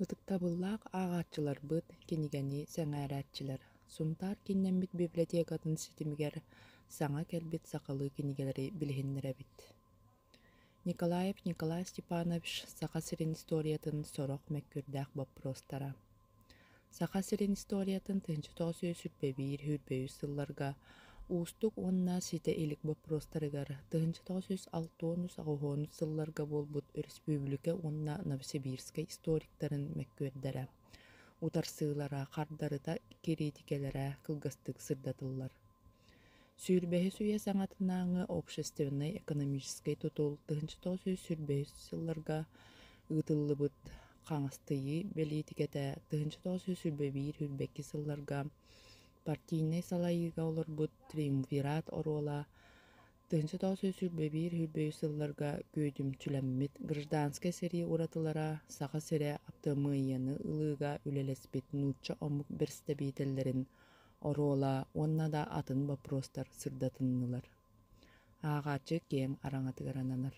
Ытыктабыллаах ааҕааччыларбыт, кинигэни сэҥээрээччилэр! Сунтаар кииннэммит библиотекатын ситимигэр саҥа кэлбит сахалыы кинигэлэри билиһиннэрэбит. Николаев Николай Степанович Саха сирин историятын сорох мөккүөрдээх боппуруостара. Саха сирин историятын 1921-23 сылларга уустук уонна ситэ илик боппуруостарыгар 1963 сылларга буолбут өрөспүүбүлүкэ уонна Новосибирскай историктарын мөккүөрдэрэ, утарсыылара, хардарыта кириитикэлэрэ кылгастык сырдатыллар. Сүүрбэһис үйэ саҥатынааҕы общественнай-экономическай тутул 1923 сылларга ыытыллыбыт хаҥастыйыы бэлиитикэтэ 1921-22 сылларга партийнай салайыыга олорбут триумвират оруола 1921-23 сылларга күөдүмчүлэммит гражданскай сэрии уратылара Саха сирэ аптамыайаны ылыыга үлэлэспит нуучча омук бэрэстэбиитэллэрин оруола уонна да атын боппуруостар сырдатыннылар. Ааҕааччы киэҥ араҥатыгар ананар.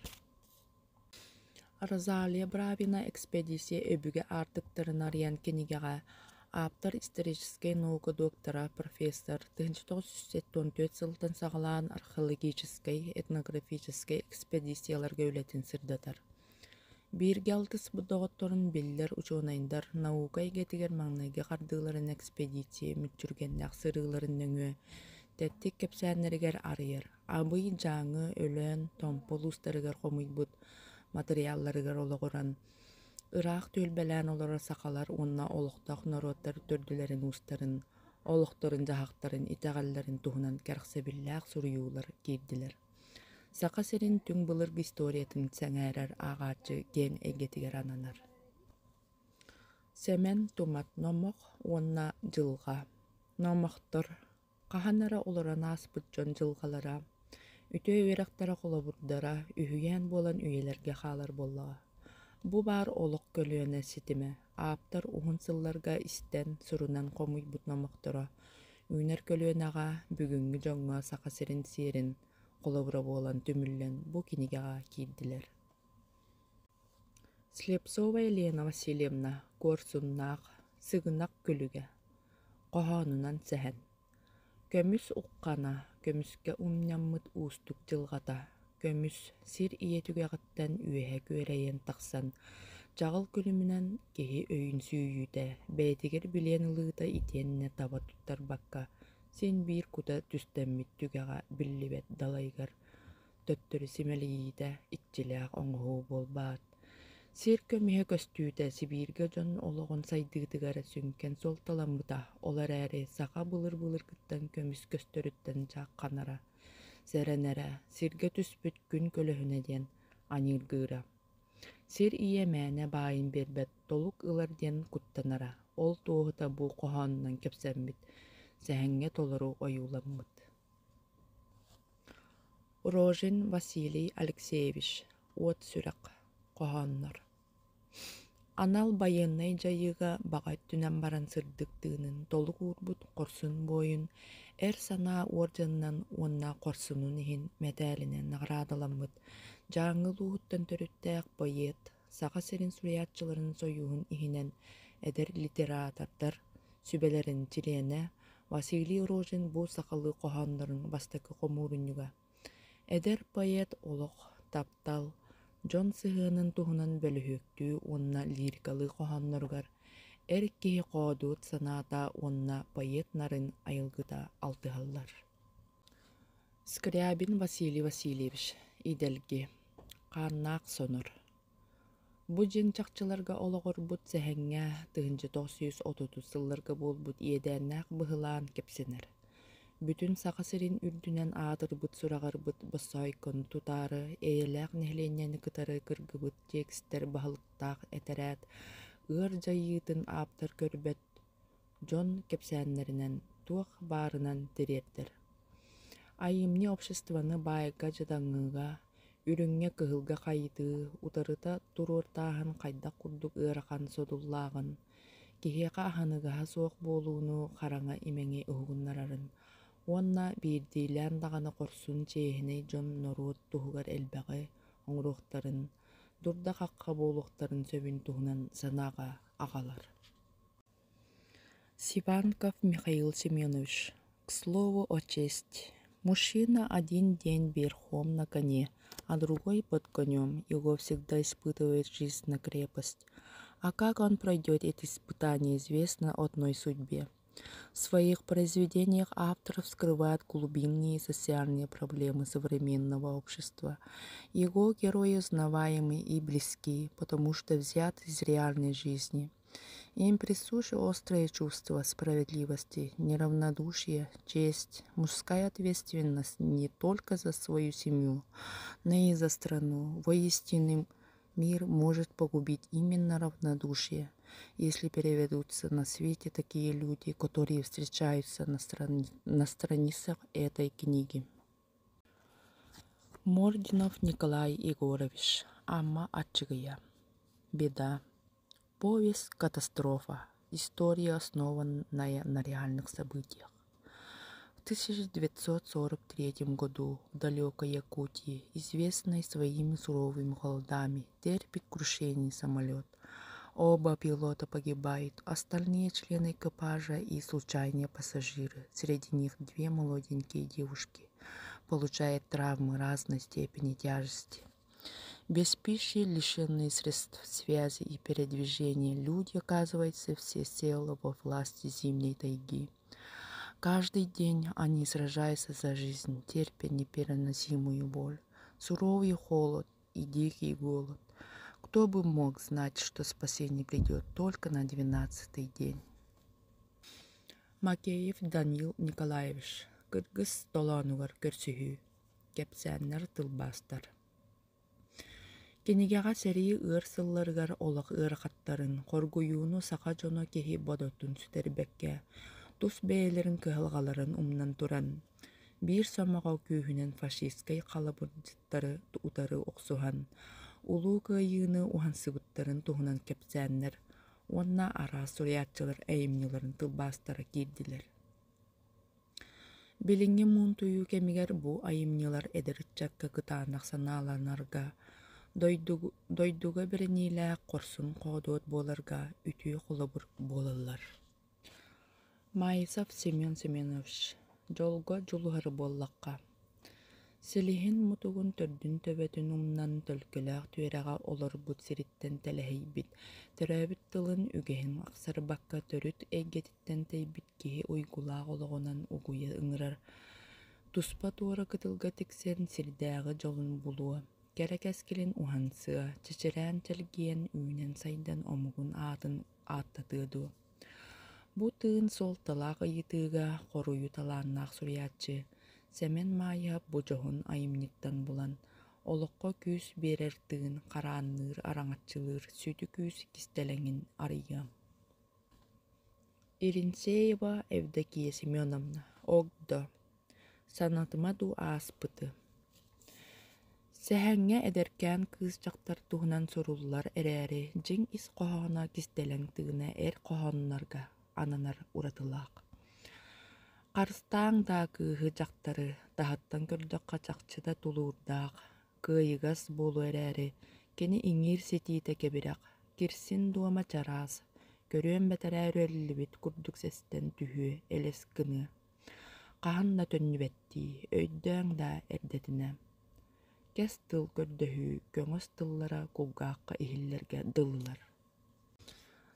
Розалия Бравина экспедиция өбүгэ аартыктарын арыйан кинигэҕэ ааптар историческай наука доктора, профессор 1974 сылтан саҕалаан археологическай, этнографическай экспедицияларга үлэтин сырдатар. Бииргэ алтыспыт доҕотторун биллэр учуонайдар наука эйгэтигэр маҥнайгы хардыыларын экспедиция мүччүргэннээх сырыыларын нөҥүө тэттик кэпсээннэригэр арыйар Абый, Дьааҥы, Өлөөн, Томпо улуустарыгар хомуйбут матырыйаалларыгар олоҕуран, ыраах түөлбэлээн олорор сахалар уонна олохтоох норуоттар төрдүлэрин-уустарын, олохторун-дьаһахтарын, итэҕэллэрин туһунан кэрэхсэбиллээх суруйуулар киирдилэр. Саха сирин түҥ былыргы историятын сэҥээрэр ааҕааччы киэҥ эйгэтигэр ананар. Сэмэн Тумат номох уонна дьылҕа. Номохтор Хаһан эрэ олорон ааспыт дьон дьылҕалара, үтүө үөрэхтэрэ холобурдара үһүйээн буолан үйэлэргэ хаалар буоллаҕа. Бу баар олох көлүөнэ ситимэ, ааптар уһун сылларга истэн, сурунан хомуйбут номохторо үүнэр көлүөнэҕэ, бүгүҥҥү дьоҥҥо Саха сирин сиэрин холобура буолан түмүллэн бу кинигэҕэ киирдилэр. Слепцова Елена Васильевна Куорсуннаах «Сыгынах күлүгэ» хоһоонунан сэһэн. Көмүс уххана, көмүскэ умньаммыт уустук дьылҕата, көмүс сир ийэ түгэҕиттэн үөһэ күөрэйэн тахсан, чаҕыл күлүмүнэн киһи өйүн сүүйүүтэ, бэйэтигэр билиэн ылыыта итиэннэ таба туттарбакка син биир кута түстэммит түгэҕэ биллибэт далайыгар төттөрү симэлийиитэ иччилээх оҥоһуу буолбаат. Сир көмүһэ көстүүтэ Сибииргэ дьон олоҕун сайдыытыгар сүҥкэн суолталаммыта, ол эрээри саха былыр-былыргыттан көмүс көстөрүттэн дьаахханара, сэрэнэрэ, сиргэ түспүт күн көлөһүнэ диэн аньыыргыыра. Сир ийэ мээнэ баайын биэрбэт, толук ылар диэн куттанара, ол туоһута бу хоһоонунан кэпсэммит, сэһэҥҥэ толору ойууламмыт. Рожин Василий Алексеевич «Уот сүрэх» хоһооннор Анал байыаннай дьайыыга баҕа өттүнэн баран сырдык тыынын толук уурбут хорсун буойун Эр санаа уордьанынан уонна хорсунун иһин мэтээлинэн наҕараадаламмыт Дьааҥы улууһуттан төрүттээх поэт, Саха сирин суруйааччыларын сойууһун иһинэн эдэр литератордар сүбэлэрин чилиэнэ Василий Рожин бу сахалыы хоһооннорун бастакы хомуурунньуга. Эдэр поэт олох, таптал, дьон сыһыанын туһунан бөлүһүөктүү уонна лирикалыы хоһоонноругар эр киһи хоодуот санаата уонна поэт нарын айылгыта алтыһаллар. Скрябин Василий Васильевич, Идэлги, Хааннаах сонор Бу дьиҥ чахчыларга олоҕурбут сэһэҥҥэ 1930 сылларга буолбут иэдээннээх быһылаан кэпсэнэр. Бүтүн Саха сирин үрдүнэн аатырбыт-сураҕырбыт Боссоойкону тутаары эйэлээх нэһилиэнньэни кытары кыргыбыт текстэр баһылыктаах этэрээт ыар дьайыытын ааптар көрбөт дьон кэпсээннэринэн туох баарынан тириэрдэр. Айымньы обществоны баайга-дьадаҥыга, үрүҥҥэ-кыһылга хайытыы, утарыта туруортааһын хайдах курдук ыарахан содуллааҕын, киһиэхэ аһыныгаһа суох буолууну хараҥа имэҥи уһугуннарарын уонна биирдиилээн даҕаны хорсун чиэһинэй дьон норуот туһугар элбэҕи оҥоруохтарын, дурда-хахха буолуохтарын сөбүн туһунан санааҕа аҕалар. Сиванков Михаил Семенович К слову о чести. Мужчина один день верхом на коне, а другой под конем, его всегда испытывает жизнь на крепость. А как он пройдет это испытание, известно одной судьбе. В своих произведениях автор вскрывает глубинные социальные проблемы современного общества. Его герои узнаваемы и близки, потому что взяты из реальной жизни. Им присуще острое чувство справедливости, неравнодушие, честь, мужская ответственность не только за свою семью, но и за страну. Воистину, мир может погубить именно равнодушие, если переведутся на свете такие люди, которые встречаются на, страни на страницах этой книги. Мординов Николай Егорович. Амма Аччыгыя. Беда. Повесть «Катастрофа. История, основанная на реальных событиях. В 1943 году в далекой Якутии, известной своими суровыми холодами, терпит крушение самолет. Оба пилота погибают, остальные члены экипажа и случайные пассажиры, среди них две молоденькие девушки, получают травмы разной степени тяжести. Без пищи, лишенные средств связи и передвижения, люди оказываются всецело во власти зимней тайги. Каждый день они сражаются за жизнь, терпя непереносимую боль, суровый холод и дикий голод. Кто бы мог знать, что спасение придет только на двенадцатый день. Макеев Данил Николаевич Кыргыз толоонугар көрсүһүү Кэпсээннэр тылбаастар Кинигэҕэ сэрии ыар сылларыгар олох ыарахаттарын, хоргуйууну саха дьоно киһи бодотун сүтэрбэккэ, тус бэйэлэрин кыһалҕаларын умнан туран, биир сомоҕо күүһүнэн фашистскай халабырдьыттары утары охсуһан, Улуу Кыайыыны уһансыбыттарын туһунан кэпсээннэр уонна араас суруйааччылар айымньыларын тылбаастара киирдилэр. Билиҥҥи муунтуйуу кэмигэр бу айымньылар эдэр ыччакка кытаанах санааланарга, дойдуга бэриниилээх хорсун-хоодуот буоларга үтүө холобур буолаллар. Маисов Семен Семенович «Дьолго дьулуһар буоллахха» Силиһин мутугун төрдүн-төбөтүн умнан төлкөлөөх түөрэҕэ олорбут сириттэн тэлэһийбит, төрөөбүт тылын үгэһин ахсарбакка төрүт эйгэтиттэн тэйбит киһи уйгулаах олоҕунан угуйа ыҥырар, туспа-туора кытылга тиксэн сирдээҕи дьолун булуо, кэрэ кэскилин уһансыа, чэчирээн чэлгийэн үүнэн-сайдан омугун аатын ааттатыа дуо? Бу тыын суолталаах ыйытыыга хоруйу талааннаах суруйааччы Сэмэн Маайап бу дьоһун айымньыттан булан, олоххо күүс биэрэр тыын хараанныыр араҥаччылыыр сүдү күүс кистэлэҥин арыйыа. Иринцеева Евдокия Семеновна Огдо Санатыма дуу ааспыты Сэһэҥҥэ эдэркээн кыыс-дьахтар туһунан суруллар эрээри, дьиҥ ис хоһооно кистэлэҥ тыына эр хоһооннорго ананар уратылаах. Харыстааҥ даа кыыһы-дьахтары, таһыттан көрдөххө чахчы да тулуурдаах, кыайыгас буолуо эрээри, кини иҥиир ситиитэ кэбирэх, кирсин дуома чараас, көрүөн бэтэрээ үрэллибит курдук сэстэн түһүө элэс гыныа. Хаһан да төннүбэттии, өйдөөҥ даа эрдэтинэ Кэс тыл көрдөһүү көҥөс тыллара кулгаахха иһиллэргэ дылылар.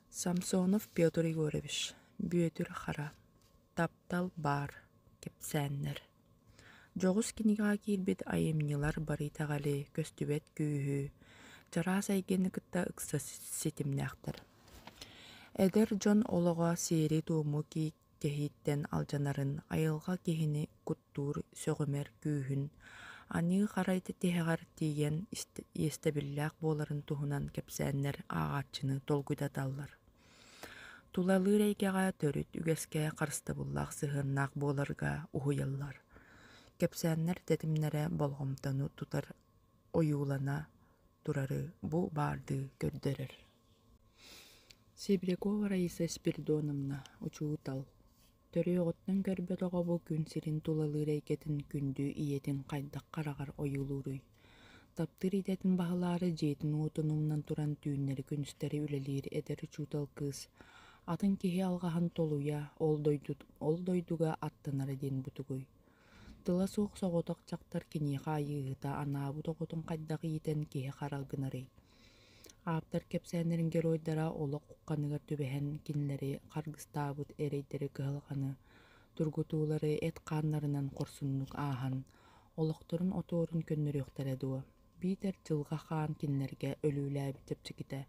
Самсонов Петр Егорович, Бүөтүр Хара, Таптал баар, кэпсээннэр Дьоҕус кинигэҕэ киирбит айымньылар бары итэҕэли, көстүбэт күүһү, чараас эйгэни кытта ыкса ситимнээхтэр. Эдэр дьон олоҕо сиэри-туому кэһииттэн алдьанарын, айылҕа киһини куттуур сөҕүмэр күүһүн, аньыы-хара тиһэҕэр тиийэн иэстэбиллээх буоларын туһунан кэпсээннэр ааҕааччыны толкуйдаталлар. Тулалыыр эйгэҕэ төрүт үгэскэ харыстабыллаах сыһыаннаах буоларга уһуйаллар. Кэпсээннэр тэтимнэрэ болҕомтону тутар ойуулана турары бу баардыы көрдөрөр. Сибирякова Раиса Спиридоновна, учуутал, төрүөҕүттэн көрбөт оҕобу күн сирин тулалыыр эйгэтин күндү ийэтин хайдах хараҕар ойуулууруй? Таптыыр идэтин баһылаары дьиэтин-уотун умнан туран түүннэри-күнүстэри үлэлиир эдэр учуутал кыыс атын киһи алҕаһын толуйа, ол дойдуга аттанара диэн бутугуй. Тыла суох соҕотох дьахтар киниэхэ айыыһыта анаабыт оҕотун хайдах иитэн киһи-хара гынарый? Ааптар кэпсээннэрин геройдара олох ухханыгар түбэһэн кинилэри харгыстаабыт эрэйдэри кыһалҕаны, тургутуулары эт хааннарынан хорсуннук ааһан, олохторун отуорун көннөрүөхтэрэ дуо, биитэр дьылҕа хаан кинилэргэ өлүүлээбит чэпчэкитэ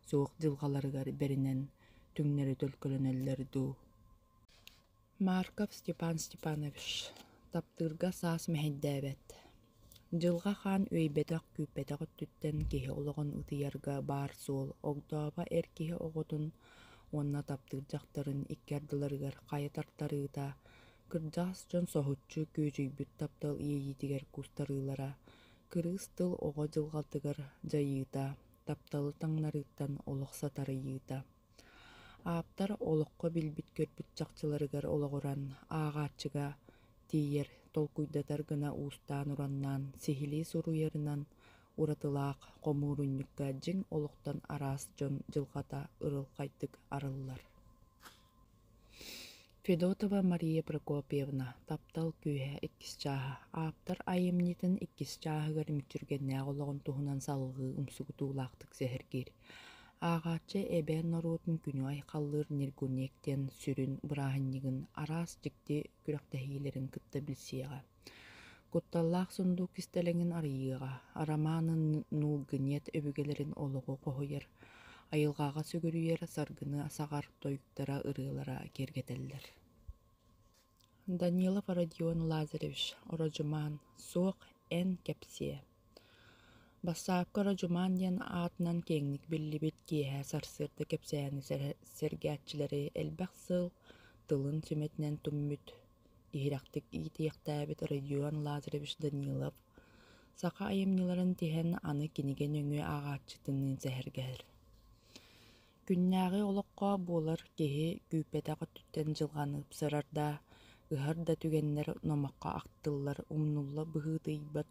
суох дьылҕаларыгар бэринэн түҥнэри төлкөлөнөллөр дуу? Марков Степан Степанович «Таптыырга саас мэһэйдээбэт» Дьылҕа хаан үөйбэтэх-күүппэтэх өттүттэн киһи олоҕун ытыйарга баар суол огдообо эр киһи оҕотун уонна таптыыр дьахтарын икки ардыларыгар хайа тартарыыта, кырдьаҕас дьон соһуччу күөдьүйбүт таптал иэйиитигэр куустарыылара, кырыыс тыл оҕо дьылҕатыгар дьайыыта, тапталы таҥнарыыттан олох сатарыйыыта. Ааптар олоххо билбит-көрбүт чахчыларыгар олоҕуран, ааҕааччыга тиийэр, толкуйдатар гына уустаан-ураннаан сиһилии суруйарынан уратылаах хомуурунньукка дьиҥ олохтон араас дьон дьылҕата ырылхайдык арыллар. Федотова Мария Прокопьевна «Таптал күүһэ» иккис чааһа ааптар айымньытын иккис чааһыгар мүччүргэннээх олоҕун туһунан салҕыы умсугутуулаахтык сэһэргиир. Ааҕааччы эбээн норуотун күнү айхаллыыр Ниргунек диэн сүрүн бырааһынньыгын араас дьикти күрэхтэһиилэрин кытта билсиэҕэ. Кутталлаах сундуук кистэлэҥин арыйыаҕа, романы Нулгынет өбүгэлэрин олоҕу хоһуйар, айылҕаҕа сүгүрүйэр саргыны саҕар тойуктара, ырыалара киэргэтэллэр. Данилов Родион Лазаревич, Ородьумаан, суох эн кэпсиэ Бассаапка Ородьумаан диэн аатынан киэҥник биллибит киэһэ сарсыарда кэпсээни сэргээччилэри элбэх сыл тылын сүмэтинэн туммүт, иһирэхтик иитиэхтээбит Родион Лазаревич Данилов саха айымньыларын тиһэн аны кинигэ нөҥүө ааҕааччытыныын сэһэргэһэр. Күннээҕи олоххо буолар киһи күүппэтэх өттүттэн дьылҕаны ыпсарар да, ыһар да түгэннэр номоххо ахтыллар, умнулла быһыытыйбат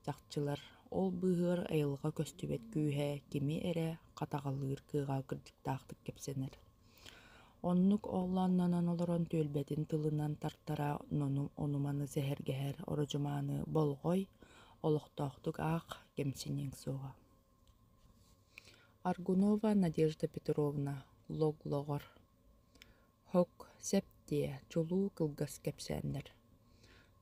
чахчылар, ол быыһыгар айылҕа көстүбэт күүһэ кими эрэ хатаҕалыыр кыаҕа кырдьыктаахтык кэпсэнэр. Оннук оҕолоннонон олорон түөлбэтин тылынан тартара ону-маны сэһэргэһэр ородьумааны болҕой, олохтоохтук аах, кэмсиниэҥ суоҕа. Аргунова Надежда Петровна, Логлоҕор Һок, сөп диэ, чулуу кылгас кэпсээннэр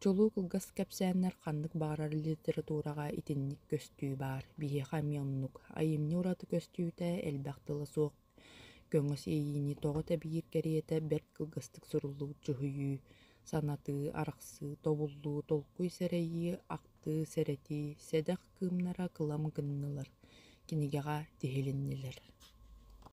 Чулуу кылгас кэпсээннэр ханнык баҕарар литератураҕа итинник көстүү баар, биһиэхэ эмиэ оннук. Айымньы ураты көстүүтэ элбэх тыла суох көҥөс иэйиини тоҕо тэбиир кэриэтэ бэрт кылгастык суруллубут дьуһуйүү, санатыы, арахсыы, тобуллуу, толкуй сэрэйии, ахтыы, сэрэтии, сэдэх кыымнара кылам гыннылар, кинигэҕэ тиһилиннилэр.